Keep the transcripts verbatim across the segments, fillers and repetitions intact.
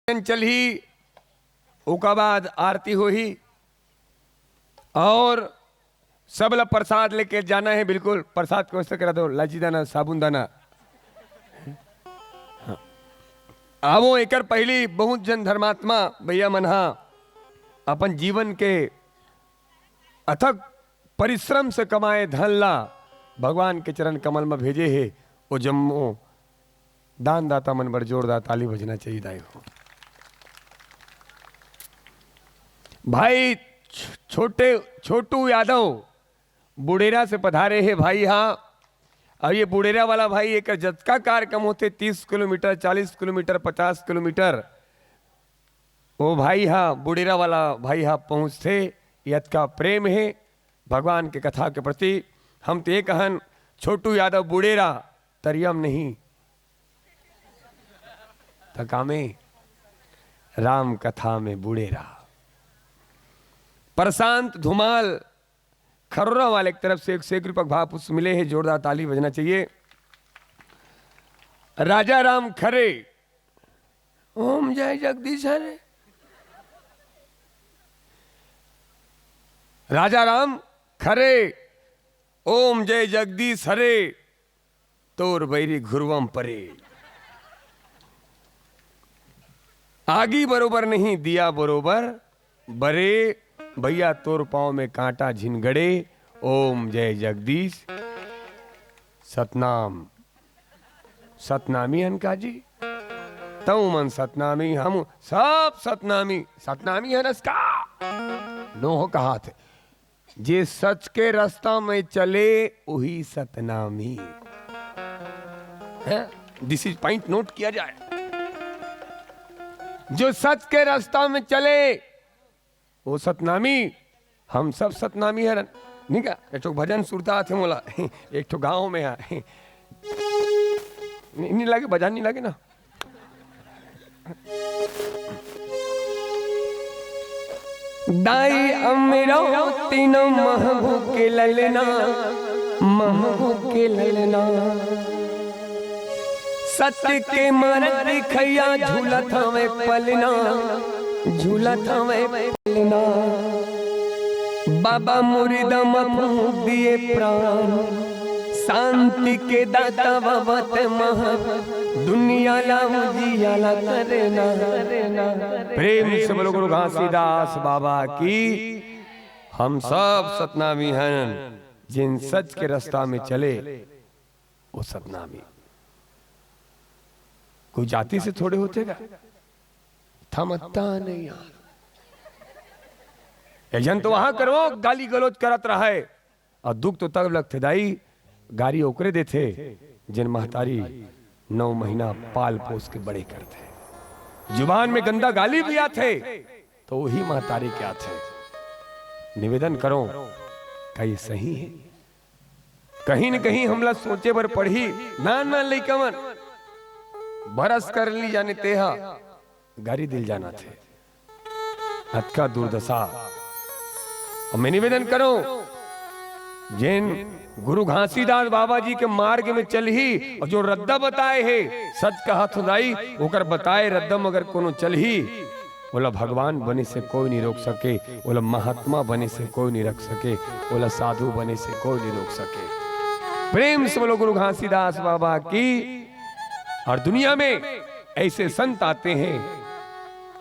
भजन चलही, ओकर बाद आरती होही और सब ला प्रसाद लेके जाना हे। बिल्कुल प्रसाद के व्यवस्था करा दो, लाची दाना, साबुन दाना। हाँ। आवो, एकर पहिली बहुत जन धर्मात्मा भैया मन हा अपन जीवन के अथक परिश्रम से कमाए धन ला भगवान के चरण कमल में भेजे हे। ओ जम्मो दानदाता मन बर जोरदार ताली बजना चाहिए दाई हो। भाई छ-, छोटे, छोटू यादव बुड़ेरा से पधारे हे भाई हा। अब ये बुड़ेरा वाला भाई, एक जतका कार्यक्रम होते, तीस किलोमीटर, चालीस किलोमीटर, पचास किलोमीटर, वो भाई हा, बुड़ेरा वाला भाई हा पहुँचथे। यतका प्रेम हे भगवान के कथा के प्रति। हम तो ये कहन, छोटू यादव बुड़ेरा, तरियम नहीं त कामे, राम कथा में बुड़ेरा। प्रशांत धुमाल खरोरा वाले की तरफ से एक सौ एक रुपये का भाव पुष्प मिले हैं, जोरदार ताली बजना चाहिए। राजा राम खरे, ओम जय जगदीश हरे। राजा राम खरे, ओम जय जगदीश हरे। तोर बैरी घुरवम परे। आगी बरोबर नहीं, दिया बरोबर बरे। भैया, तोर पाँव में कांटा झिन गड़े। ओम जय जगदीश। सतनाम। सतनामी हन का जी? तऊ मन सतनामी, हम सब सतनामी। सतनामी हन का? नोह कहाथे। जे सच के रास्ता में चले, वही सतनामी। हैं? This is point, note किया जाए। जो सच के रास्ता में चले, वो सतनामी। हम सब सतनामी हरन। नहीं का? एक ठो भजन सुरता आथे मोला। एक ठो गाँव में है। नहीं, नहीं लागे, बजान नहीं लागे ना। दाई अमरौती न महू के ललना, महू के ललना। सत्य के मारग दिखैया, झूलत हवे पलना, झूलत हवे पलना। बाबा मुर्दा म फूंक दिए प्राण, शांति के दाता बाबा ते महा, दुनिया ला उजियाला करना। प्रेम से बोलो गुरु घासीदास बाबा की। हम सब सतनामी हन, जिन सच के रास्ता में चले, वो सतनामी। कोई जाति से थोड़े होथे गा, थमता नहीं यार। एक झन तो वहां करो गाली गलौज करत रहे, अउ दुख तो तब लगथे दाई, गारी ओकरे देथे, जेन महतारी नौ महीना पाल पोस के बड़े करथे। जुबान में गंदा गाली भी आथे, तो वही महतारी के आथे। निवेदन करो, का ये सही है? कहीं न कहीं हमला सोचे बर पड़ही। नान नान लइका मन बरस कर ली जाने तेहा गारी दिल जाना थे। अतका दुर्दशा। अब मैं निवेदन करूं, जेन गुरु घासीदास बाबा जी के मार्ग में चलही और जो रद्दा बताए हे, सच कहा थो दाई, ओकर बताए रद्दा में अगर कोनो चलही, ओला भगवान बने से कोई नहीं रोक सके, ओला महात्मा बने से कोई नहीं रोक सके, ओला साधु बने से कोई नहीं रोक सके। प्रेम से बोलो गुरु घासीदास बाबा की। और दुनिया में ऐसे संत आते हैं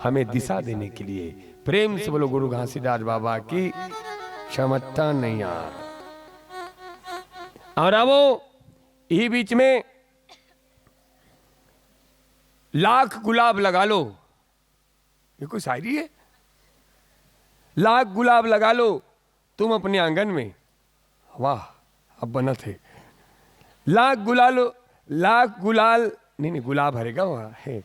हमें दिशा देने के लिए। प्रेम से बोलो गुरु घासीदास बाबा की। क्षमता नहीं यार। और आवो यही बीच में, लाख गुलाब लगा लो, ये कोई शायरी है? लाख गुलाब लगा लो तुम अपने आंगन में। वाह, अब बनत हे। लाख गुलाल, लाख गुलाल, नहीं, नहीं, गुलाब हरे गा वहाँ है।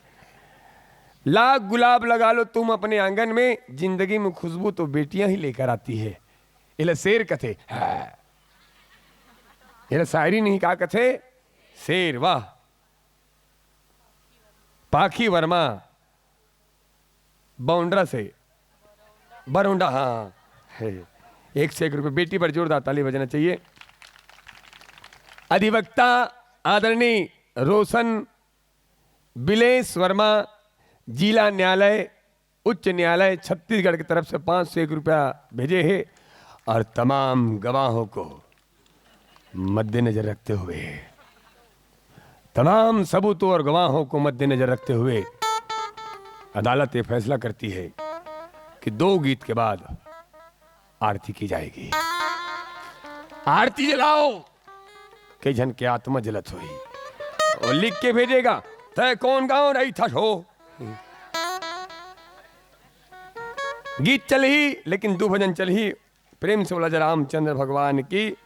लाख गुलाब लगा लो तुम अपने आंगन में, जिंदगी में खुशबू तो बेटियां ही लेकर आती है। एला शेर कथे। हाँ। एला शायरी नहीं, का कथे? शेर। वाह। पाखी वर्मा, बौंडरा से, बरौंडा, हाँ, है। एक से एक रुपये। बेटी पर जोरदार ताली बजना चाहिए। अधिवक्ता आदरणीय रोशन बिलेश वर्मा, जिला न्यायालय, उच्च न्यायालय छत्तीसगढ़ की तरफ से पाँच सौ एक रुपया भेजे हे और तमाम गवाहों को मद्देनजर रखते हुए, तमाम सबूतों और गवाहों को मद्देनजर रखते हुए अदालत ये फैसला करती है कि दो गीत के बाद आरती की जाएगी। आरती जलाओ, कई झन के आत्मा जलत होही। वो लिख के भेजेगा, "तय कौन गाँव रही था हो?" गीत चलही, लेकिन दू भजन चलही। प्रेम से बोला जा रामचंद्र भगवान की।